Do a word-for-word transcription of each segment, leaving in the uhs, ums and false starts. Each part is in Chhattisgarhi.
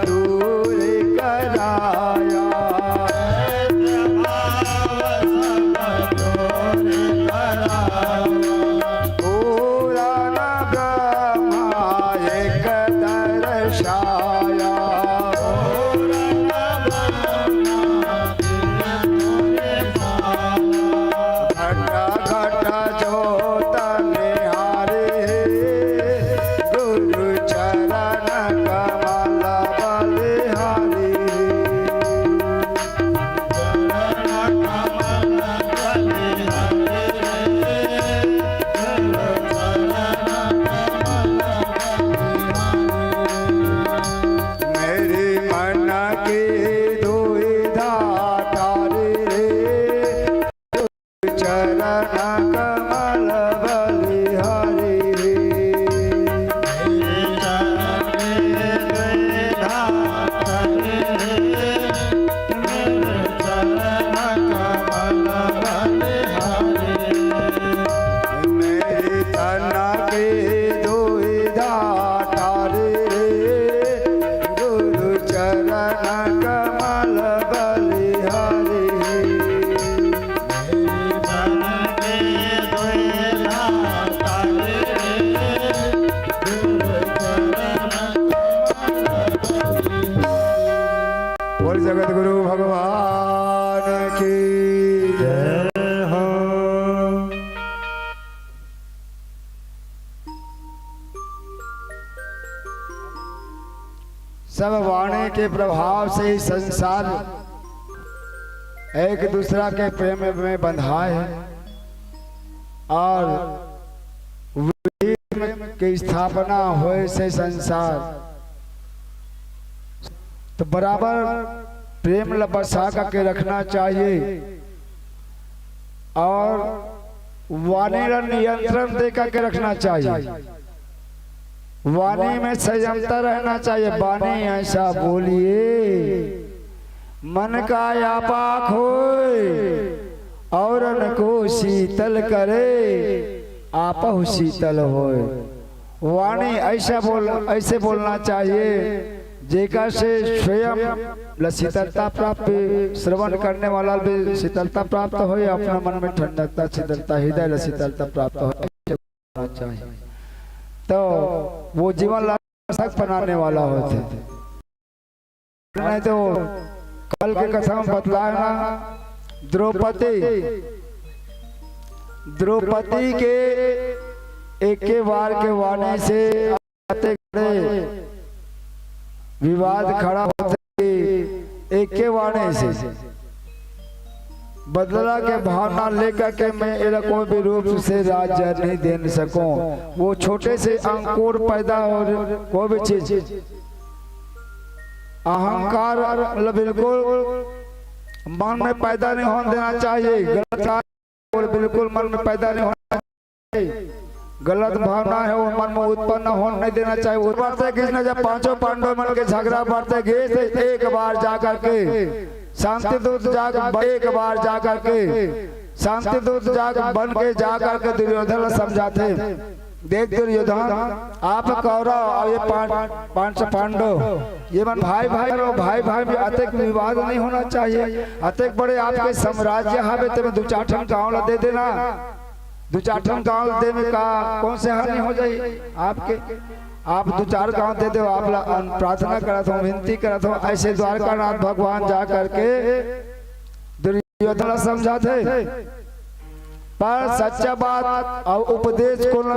दूर कराया। पूरा न ब्रह्मा एक दर्शाया। घट घट जोत निहारी, गुरु चरण कमल बलिहारी। मेरी मन की दुविधा टारी रे, चरण कमल बलिहारी। मेरी तन की दुविधा टारी रे, गुरु चरण कमल बलिहारी। बोल जगत गुरु भगवान की जय हो। सब वाणी के प्रभाव से ही संसार एक दूसरा के प्रेम में बंधा है और प्रेम के स्थापना होए से संसार। तो बराबर प्रेम ल बसा करके रखना चाहिए और वाणी ला नियंत्रण दे करके रखना चाहिए। वाणी में संयमता रहना चाहिए। वाणी ऐसा बोलिए, मन का आपा खोए, औरन को शीतल करे, आपहु शीतल होए। वाणी ऐसा बोल, ऐसे बोलना चाहिए, जेकर से स्वयं ल शीतलता प्राप्त, श्रवण करने वाला भी शीतलता प्राप्त होए, अपना मन में ठंडकता, शीतलता, हृदय ल शीतलता प्राप्त होए, ऐसे बोलना चाहिए। तो वो जीवन ला सार्थक बनाने वाला होथे। नहीं तो कल के कथा में बतलाए ना, द्रौपदी, द्रौपदी के एके बार के वाणी से अतेक बड़े विवाद खड़ा होथे कि एके वाणी से बदला के भावना लेकर के मैं एला कोई भी रूप से राज्य नहीं दे सकूं। वो छोटे से अंकुर पैदा हो, कोई भी चीज, अहंकार ल बिल्कुल मन में पैदा नहीं होने देना चाहिए। गलत कार्य बिल्कुल मन में पैदा नहीं होना चाहिए। गलत भावना है, वो मन में उत्पन्न होने नहीं देना चाहिए। उत्पन्न से कृष्ण जब पांचों पांडव मन के झगड़ा बढ़ते गए थे, एक बार जा करके शांति दूत जा, एक बार जा करके शांति दूत जा बन के जा करके दुर्योधन ला समझाथे, देख दुर्योधन, आप कौरव और ये पां-, पांच पांडव, ये मन भाई भाई हो, भाई भाई में अतेक विवाद नहीं होना चाहिए। अतेक बड़े आपके साम्राज्य हावे, तेमे दू चार ठन गांव ला दे देना, दू चार ठन गांव दे में का कौन से हानि हो जाही आपके? आप दू चार गांव दे दो, आप ला अन-, प्रार्थना करत हूँ, विनती करत हूँ। ऐसे द्वारकानाथ भगवान जा करके दुर्योधन ला समझाथे। पर सच्चा बात और उपदेश कोन ला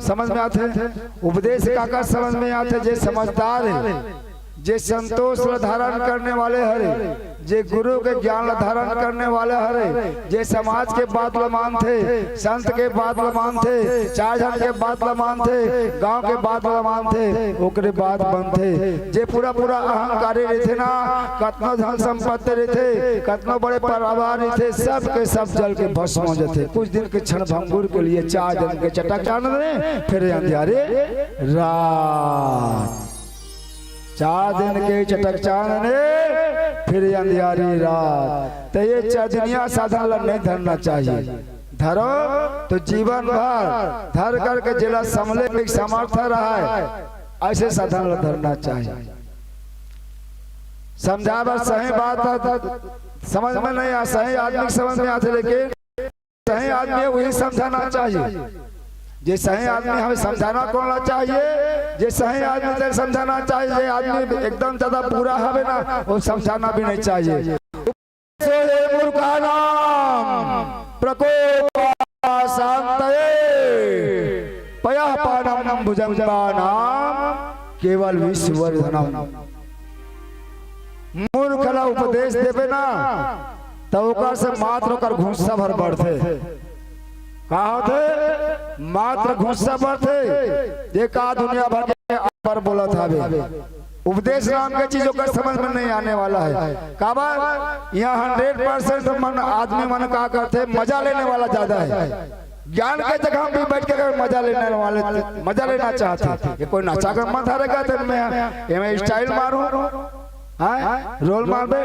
समझ में आथे? उपदेश काकर समझ में आथे? जे समझदार हे, जे संतोष ला धारण करने वाले हरे, जे गुरु के ज्ञान ला धारण करने वाले हरे, जे समाज के बात ला मानथे, संत के बात ला मानथे, चार झन के बात ला मानथे, गांव के बात ला मानथे, ओकरे बात बनथे। जे पूरा पूरा अहंकारी रहिथे ना, कतनो धन संपत्ति रहिथे, कतनो बड़े परिवार रहिथे, सब के सब जल के भस्म हो जाथे। कुछ दिन के क्षण भंगुर के लिए चार दिन के चटक चांदनी, फिर अंधियारी रात। चार दिन के चटक चांदनी, फिर अंधियारी रात। तो ये चजनिया साधन ला नहीं धरना चाहिए। धरो तो जीवन भर धर करके जेला संभले के सामर्थ्य रहे, ऐसे साधन ला धरना चाहिए। समझाए बर सही बात ह, समझ में नहीं आ, सही आदमी के समझ में आथे, लेकिन सही आदमी हे, वही समझाना चाहिए। जे सही आदमी हवे, समझाना कोन ला चाहिए? जे सही आदमी तेला समझाना चाहिए। जे आदमी एकदम ज्यादा बुरा हवे ना, वो समझाना भी नहीं चाहिए। सो हे मूर्खानाम प्रकोप शांतये पयः पानम भुजंगानाम केवल विषवर्धनम। मूर्ख ला उपदेश देबे ना, त ओकर से मात्र ओकर गुस्सा भर बढ़थे। का होथे? मात्र गुस्सा बढ़थे। ये का दुनिया भर के अपर बोलत हवे। उपदेश नाम के चीज ओकर समझ में नहीं आने वाला है। काबर? यहाँ हंड्रेड परसेंट मन, आदमी मन का करथे, मजा लेने वाला ज्यादा है। ज्ञान के जगह भी बैठ के अगर मजा लेने वाले, मजा लेना चाहथे, ये कोई नाचा कर मत हरे का तेरे में, ये मैं स्टाइल मारूं, हाँ, रोल मारबे,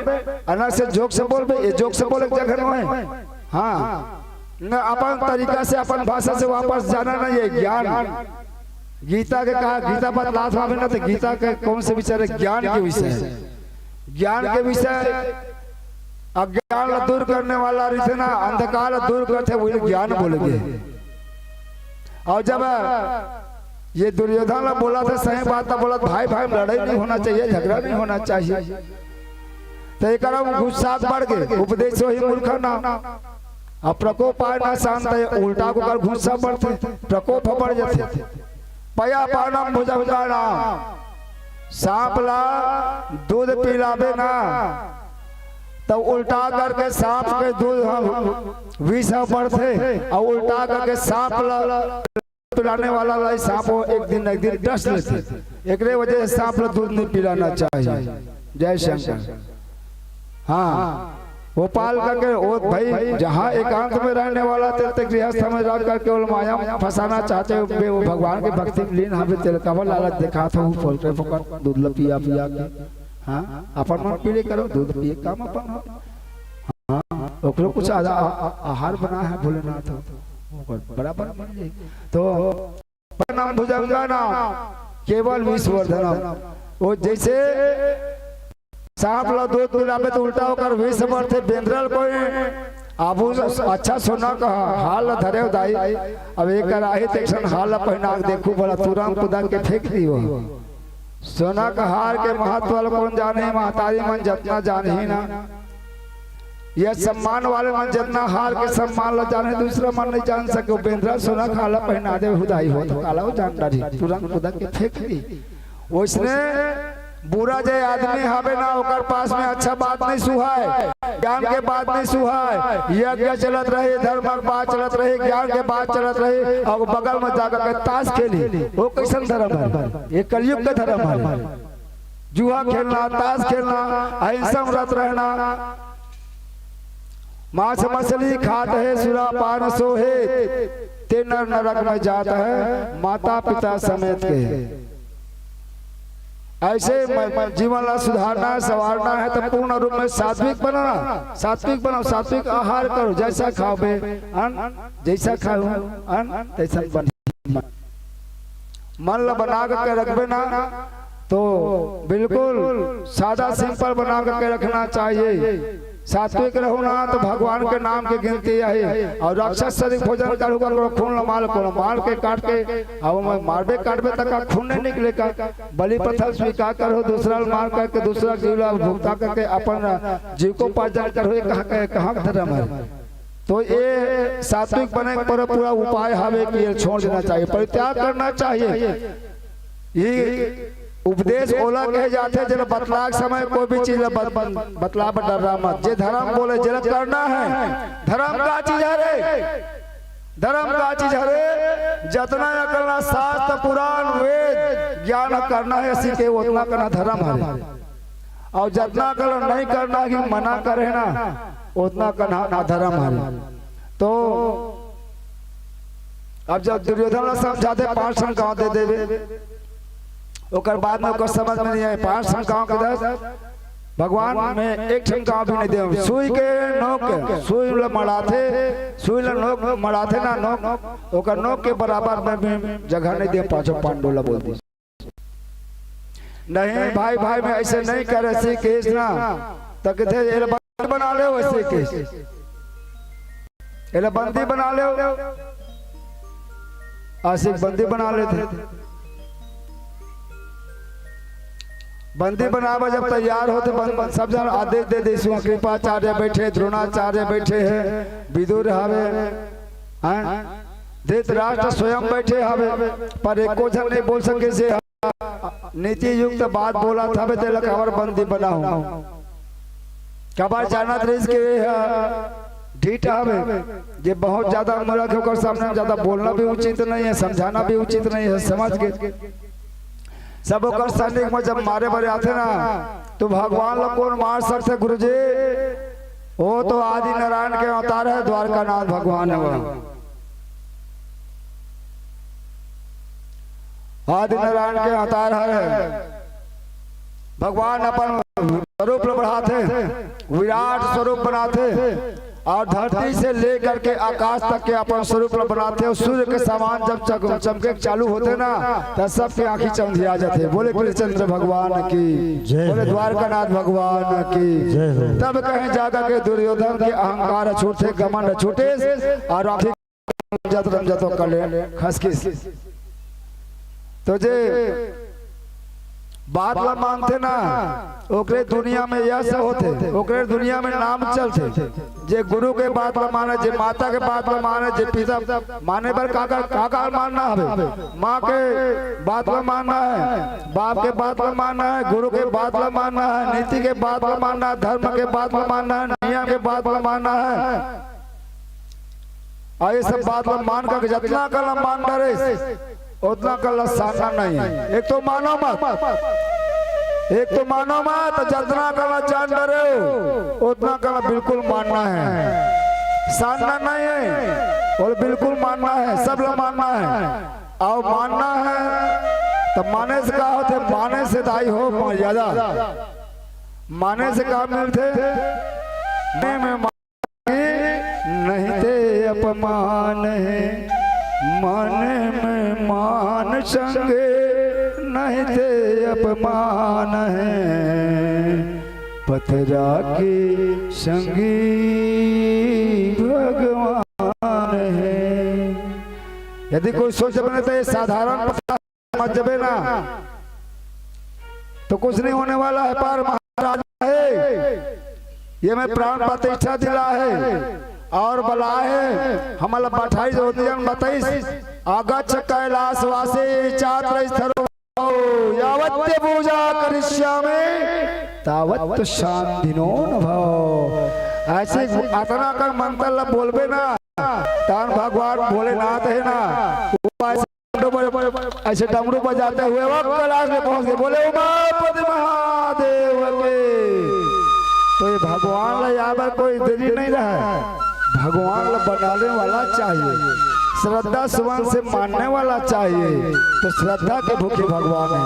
अलग से जोक से बोलबे, ये जोक से बोले के जगह नहीं है। हाँ, न अपन तरीका से, अपन भाषा से वापस जाना नहीं है। ज्ञान, गीता के कहा, गीता बतलात हवे ना, तो गीता के कौन से विषय हे? ज्ञान के विषय हे। ज्ञान के विषय, अज्ञान ला दूर करने वाला रहिथे ना, अंधकार ला दूर करथे, वही ज्ञान बोले गे। और जब ये दुर्योधन ला बोलथे, सही बात ला बोलथे, भाई भाई में लड़ाई नहीं होना चाहिए, झगड़ा नहीं होना चाहिए। तो एकरा में गुस्सा बढ़ गे, उपदेशो हि मूर्खानाम। अब प्रकोप पाय न शांतये, उल्टा ओकर गुस्सा बढ़थे, प्रकोप बढ़ जाथे। पयः पानम भुजंगानाम, सांप ला दूध पिलाबे ना, त उल्टा करके सांप के दूध ह विष ह बढ़थे, अउ उल्टा करके सांप ला पिलाने वाला ला सांप वो एक दिन न एक दिन डस लेथे। एकरे वजह से सांप ला दूध नहीं पिलाना चाहिए। जय शंकर। हाँ, वो पाल करके, वो भाई जहाँ एकांत में रहने वाला, तेरे ते गृहस्थ में रह करके वो माया में फंसाना चाहते हो, वे वो भगवान की भक्ति में लीन हवे, तेरे का वो लालच दिखात हो, फोकट फोकट दूध ला पिया पिया के। हाँ, अपन मन पीले करो, दूध पिए काम अपन हो। हाँ, ओकरो कुछ आधा, आ, आ, आहार बना है भोलेनाथ हो, ओकर बराबर मिल जाए। तो पानम भुजंगानाम केवल विषवर्धनम। वो जैसे सांप ला दूध पिलाबे त उल्टा ओकर विष बढ़थे। बेंदरा ल कोई आभूषण अच्छा सोना का हार ला धरे हो दाई, अब एक कराही ते एक ठन हार ला पहिना के देखू भला, तुरंत कुदा के फेंक दी हो। सोना का हार के महत्व ल कोन जानही? महतारी मन जतना जानही ना, ये सम्मान वाले मन जतना हार के सम्मान ला जाने, दूसरा मन नहीं जान सके। वो बेंदरा सोना का हार ला पहिना दे, हुदाई हो तो काला वो जान डारी, तुरंत कुदा के फेंक दी। वैसने बुरा जे आदमी हवे ना, ओकर पास में अच्छा बात नहीं सुहाय, ज्ञान के बात नहीं सुहाय, यज्ञ चलत रही, धर्म के बात चलत रही, ज्ञान के बात चलत रही, और बगल में जाकर के ताश खेली, वो कैसन धर्म है? ये कलयुग का धर्म है। जुआ खेलना, ताश खेलना, अहिंसा व्रत रहना, मांस मछली खात हे, सुरा पान सोहे, ते नर नरक में जात हे, माता पिता समेत के। ऐसे म-, म-, जीवन ला सुधारना हे, संवारना हे, तो पूर्ण रूप में सात्विक बनना, सात्विक बनो, सात्विक आहार करो, जैसा खाओगे अन्न, जैसा खाओ अन्न, तैसा बन। मन ला बना के रखबे ना, तो बिल्कुल सादा सिंपल बना के रखना चाहिए। सात्विक रहो ना, तो भगवान के नाम के गिनती आही। और राक्षस सदृश भोजन करो, करो खून ला मार, करो मार के काट के, अब मैं मारबे काटबे तक का खून नहीं निकले का? बलि पत्थर स्वीकार करो, दूसरा ला मार करके दूसरा जीव ला भुगता करके अपन जीव को पार्जन करो, ये कहाँ का, कहाँ का धर्म है? तो ये सात्विक बने के पूरा, पूरा उपाय हवे कि ये छोड़ देना चाहिए, परित्याग करना चाहिए। ये उपदेश ओला कहे जाथे, जेला बतला के समय कोई भी चीज ला बत-, बत-, बतला बर डर्रा मत। जे धर्म बोले, जेला करना है, धर्म का चीज हरे? धर्म का चीज हरे? जतना अकल ना शास्त्र, पुराण, वेद, ज्ञान करना है, सीखे, उतना करना धर्म हरे। और जतना अकल नहीं करना कि मना करे ना, उतना करना ना धर्म हरे। तो अब जब दुर्योधन ला समझाथे, पांच ठन गांव दे देबे, ओकर बाद में ओकर समझ में नहीं आए, पांच ठन गांव के दस, भगवान मैं एक ठन गांव भी नहीं देव। सुई के नोक, सुई ला मड़ाथे, सुई ला नोक मड़ाथे ना, नोक, ओकर नोक के बराबर में भी जगह नहीं देव, पांचों पांडव ला बोल दी। नहीं भाई, भाई में ऐसे नहीं करे, ऐसे केस ना, त कथे, "एला बंदी बना ले, वैसे केस, एला बंदी बना ले।" आशिक बंदी बना लेथे। बंदी बनावे जब तैयार होथे, बन-, सब झन आदेश दे देथे, कृपाचार्य बैठे, द्रोणाचार्य बैठे हे, विदुर हवे, हैं? धृतराष्ट्र स्वयं बैठे हवे, पर एको झन नहीं बोल सके से नीति युक्त बात बोलत हवे, तेला काबर बंदी बनाहूं? काबर जानत रहिस के ये ह ढीठ हवे, जे बहुत ज्यादा मूर्ख हे, ओकर सामने में ज्यादा बोलना भी उचित नहीं है, समझाना भी उचित नहीं है, समझ के। सब ओकर सैनिक में जब मारे बर आथे ना, तो भगवान ला कौन मार सकथे गुरुजी? वो तो आदि नारायण के अवतार है, द्वारकानाथ भगवान है वो। आदि नारायण के अवतार हरे। भगवान अपन स्वरूप ल बढ़ाथे, विराट स्वरूप बनाथे और धरती से लेकर के आकाश तक के अपन स्वरूप ल बनाथे और सूर्य के समान जब चम-, चमके चालू होथे ना, त सबके आंखी चंधिया जाथे। बोले कृष्णचंद्र भगवान की, जय बोले हो। द्वारकानाथ भगवान की। जय हो। तब कहीं जाकर के दुर्योधन के अहंकार छूटथे, घमंड छूटे और आखिर जत रम जतो कले खसकिस। तो जे बात ला मानथे ना, ओकरे दुनिया में यश होथे, ओकरे दुनिया में नाम चलथे। जे गुरु के बात ला माने, जे माता के बात ला माने, जे पिता माने बर का का, का का मानना हवे, माँ के बात ला मानना है, बाप के बात ला मानना है, गुरु के बात ला मानना है, नीति के बात ला मानना है, धर्म के बात ला मानना है, नियम के बात ला मानना है। अउ ये सब बात ला मान करके जतना कन ला मान डरे, ओतना कन ला सानना नहीं है। एक तो मानो मत, एक तो मानो मत, जतना कन ला जान डरे हो, ओतना कन ला बिल्कुल मानना है, सानना नहीं है, और बिल्कुल मानना है, सब ला मानना है। अउ मानना है, त माने से का होथे? माने से दाई हो मर्यादा। माने से का मिलथे? मैं, मैं नहीं ते अपमान है, माने में मान संगे, नहीं ते अपमान है, पथरा के संगी भगवान है। यदि कोई सोच बने तो ये साधारण पथरा मत जबे ना, तो कुछ नहीं होने वाला है। पर महाराज है, ये मैं प्राण प्रतिष्ठा दिला है और बला है, हमला बठाई जो दियन बताइस, आगच्छ कैलासवासी छात्र स्थरो यावत्य पूजा करिष्यामि तावत्य शांतिनो न भव। ऐसे अतना कर मंत्र ला बोलबे ना, तान भगवान भोलेनाथ है ना, वो ऐसे डमरू बज-, ऐसे डमरू बजाते हुए वो कैलाश में पहुंच गए, बोले, "उमापति महादेव के।" तो ये भगवान ला यहाँ पर कोई देरी नहीं रहा है, भगवान ला बनाने वाला चाहिए, श्रद्धा सुमन से मानने वाला चाहिए। तो श्रद्धा के भूखे भगवान है,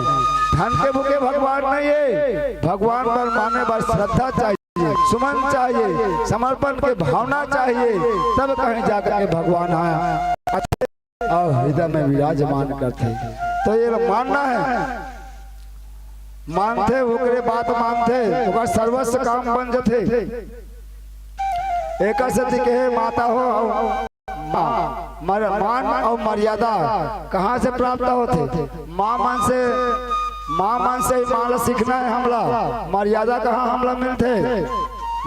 धन के भूखे भगवान नहीं है। भगवान पर माने बस श्रद्धा चाहिए, सुमन चाहिए, समर्पण के भावना चाहिए, तब कहीं जाकर के भगवान आया। अउ हृदय में विराजमान करथे। तो ये मानना है, मानथे, ओकरे बात मानथे, ओकर सर्वस्व काम बन जथे। एकर सेती कहे, माता हो, मा-, मर-, मान अउ मर्यादा कहाँ से प्राप्त होथे? माँ मन से, माँ मन से ही मान ला सीखना है हमला। मर्यादा कहाँ हमला मिलथे?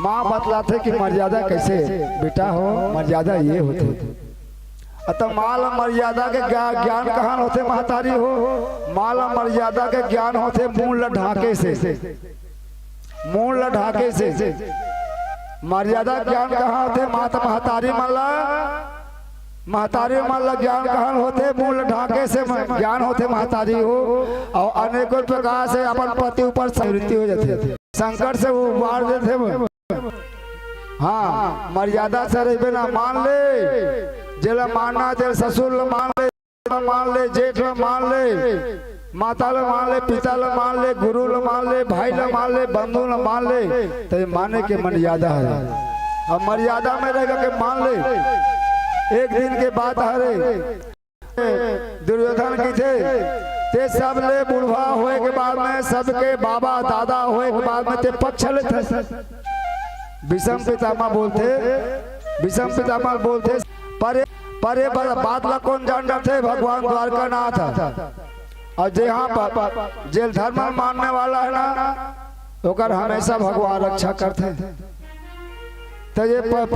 माँ बतलाथे कि मर्यादा कैसे, बेटा हो, मर्यादा ये होथे। अतः माँ ला मर्यादा के ज्ञा-, ज्ञान कहाँ होथे महतारी हो? माँ ला मर्यादा के ज्ञान होथे मूड़ ला ढाके से, मूड़ ला ढाके से। मर्यादा ज्ञान कहाँ होथे? माता महतारी मन ला, महतारी मन ला ज्ञान कहाँ होथे? मूड़ ला ढाके से म-, ज्ञान होथे महतारी हो। अउ अनेकों प्रकार से अपन पति ऊपर संवृत्ति हो जाथे, संकट से उबार देथे। हाँ, मर्यादा से रहिबे ना, मान ले, जेला मानना हे, तेला ससुर ला मान ले, ला मान ले, जेठ ला मान ले, माता ला मान ले, पिता ला मान ले, गुरु ला मान ले, भाई ला मान ले, बंधु ला मान ले, तो ये माने के मर्यादा है। अब मर्यादा में रह के मान ले, एक दिन के बात हरे, दुर्योधन कथे, ते सबले बुढ़वा होए के बाद में, सबके बाबा दादा होए के बाद में ते पक्ष लेथे। भीष्म पितामह बोलथे, भीष्म पितामह बोलथे, पर ये, पर ये बात ला कोन जान जाथे? भगवान द्वारकानाथ। अउ जे, हाँ, प-, प-, जे ल धर्म मानने वाला हे ना, ओकर हमेशा भगवान रक्षा करथे। त ये प-,